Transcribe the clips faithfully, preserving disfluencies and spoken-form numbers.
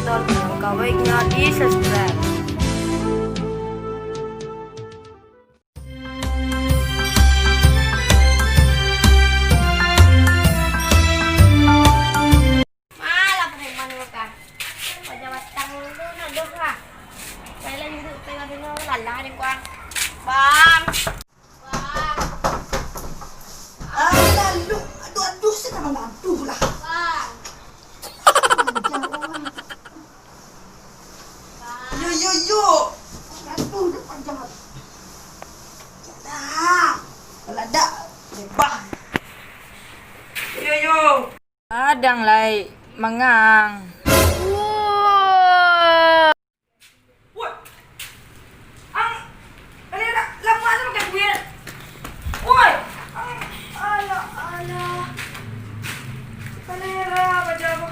Alangkah baiknya di-subscribe. Malah preman lu kah? Wajah batang tu nak doh lah. Thailand duduk tengah-tengah, lalah deh kuang. Bang. Bang. Alah, lu. Aduh, aduh, saya nak mengadu lah. Bang. Ajar orang. Yo, yo, yo. Aduh, dia panjang. Dah. Kalau tak, lebar. Yo, yo. Kadang lai mangang. Woi. Ang, kalera, lama tu makan kuih. Woi. Ang, alah, alah. Kalera, baja apa?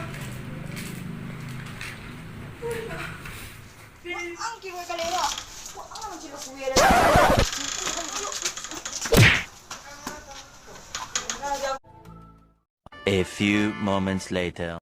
Ang kira kalera. Wah, ang macam kuih dah. A few moments later.